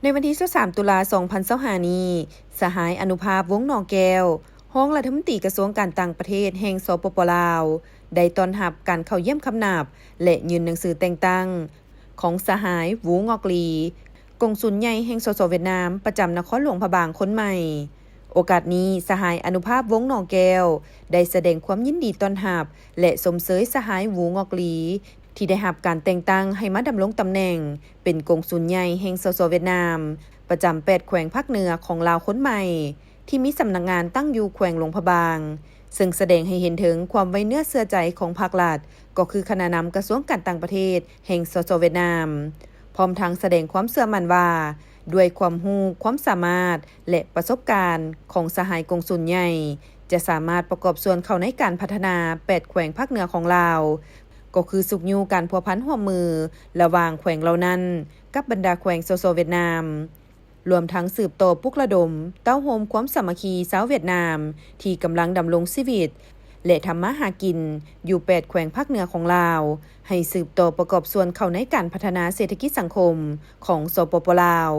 ໃນວັນທີຊາວສາມ ຕຸລາ ສອງພັນຊາວຫ້ານີ້, ສະຫາຍ ອະນຸພາບ ວົງໜໍ່ແກ້ວ, ຮອງລັດຖະມົນຕີກະຊວງການຕ່າງປະເທດແຫ່ງ ສປປ ລາວ, ໄດ້ຕ້ອນຮັບການເຂົ້າຢ້ຽມຄຳນັບ ແລະ ຍື່ນໜັງສືແຕ່ງຕັ້ງ ຂອງສະຫາຍ ວູ ງອກລີ, ກົງສຸນໃຫຍ່ແຫ່ງ ສສ ຫວຽດນາມ ປະຈຳນະຄອນຫຼວງພະບາງຄົນໃໝ່. ໂອກາດນີ້, ສະຫາຍ ອະນຸພາບ ວົງໜໍ່ແກ້ວ ໄດ້ສະແດງຄວາມຍິນດີຕ້ອນຮັບ ແລະ ຊົມເຊີຍສະຫາຍ ວູ ງອກລີ ທີ່ໄດ້ຮັບການແຕ່ງຕັ້ງໃຫ້ມາດຳລົງຕຳແໜ່ງເປັນກົງສຸນໃຫຍ່ແຫ່ງ ສສ ຫວຽດນາມ ປະຈຳແປດແຂວງພາກເໜືອຂອງລາວຄົນໃໝ່ ທີ່ມີສຳນັກງານຕັ້ງຢູ່ແຂວງຫຼວງພະບາງ, ເຊິ່ງສະແດງໃຫ້ເຫັນເຖິງຄວາມໄວ້ເນື້ອເຊື່ອໃຈຂອງພາກລັດ, ກໍຄືຄະນະນຳກະຊວງການຕ່າງປະເທດແຫ່ງ ສສ ຫວຽດນາມ, ພ້ອມທັງສະແດງຄວາມເຊື່ອໝັ້ນວ່າ ດ້ວຍຄວາມຮູ້, ຄວາມສາມາດ ແລະ ປະສົບການຂອງສະຫາຍກົງສຸນໃຫຍ່ ຈະສາມາດປະກອບສ່ວນເຂົ້າໃນການພັດທະນາແປດແຂວງພາກເໜືອຂອງລາວ, ກໍຄືຊຸກຍູ້ການພົວພັນຮ່ວມມືລະຫວ່າງແຂວງເຫຼົ່ານັ້ນກັບບັນດາແຂວງ ສສ ຫວຽດນາມ, ລວມທັງສືບຕໍ່ປຸກລະດົມເຕົ້າໂຮມຄວາມສາມັກຄີຊາວຫວຽດນາມທີ່ກຳລັງດຳລົງຊີວິດ ແລະ ທຳມາຫາກິນຢູ່ແປດແຂວງພາກເໜືອຂອງລາວ ໃຫ້ສືບຕໍ່ປະກອບສ່ວນເຂົ້າໃນການພັດທະນາເສດຖະກິດສັງຄົມຂອງ ສປປ ລາວ,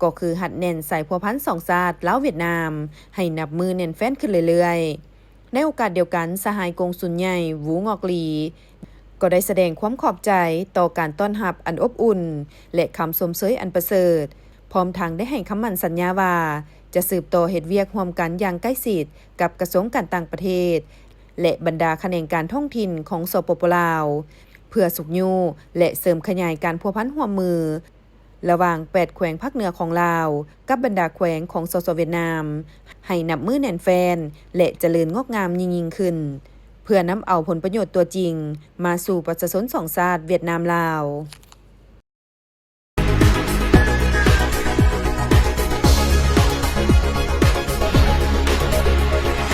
ກໍຄືຮັດແໜ້ນສາຍພົວພັນສອງຊາດລາວ-ຫວຽດນາມ ໃຫ້ນັບມື້ແໜ້ນແຟ້ນຂຶ້ນເລື້ອຍໆ. ໃນໂອກາດດຽວກັນ, ສະຫາຍກົງສຸນໃຫຍ່ ວູ ງອກລີ ກໍໄດ້ສະແດງຄວາມຂອບໃຈຕໍ່ການຕ້ອນຮັບອັນອົບອຸ່ນ ແລະ ຄຳຊົມເຊີຍອັນປະເສີດ, ພ້ອມທັງໄດ້ໃຫ້ຄຳໝັ້ນສັນຍາວ່າ ຈະສືບຕໍ່ເຮັດວຽກຮ່ວມກັນຢ່າງໃກ້ຊິດກັບກະຊວງການຕ່າງປະເທດ ແລະ ບັນດາຂະແໜງການທ້ອງຖິ່ນຂອງ ສປປ ລາວ ເພື່ອຊຸກຍູ້ ແລະ ເສີມຂະຫຍາຍການພົວພັນຮ່ວມມື ລະຫວ່າງແປດແຂວງພາກເໜືອຂອງລາວກັບບັນດາແຂວງຂອງ ສສ ຫວຽດນາມ ໃຫ້ນັບມື້ແໜ້ນແຟ້ນ ແລະ ຈະເລີນງອກງາມຍິ່ງໆຂຶ້ນ, ເພື່ອນຳເອົາຜົນປະໂຫຍດຕົວຈິງມາສູ່ປະຊາຊົນສອງຊາດຫວຽດນາມ-ລາວ.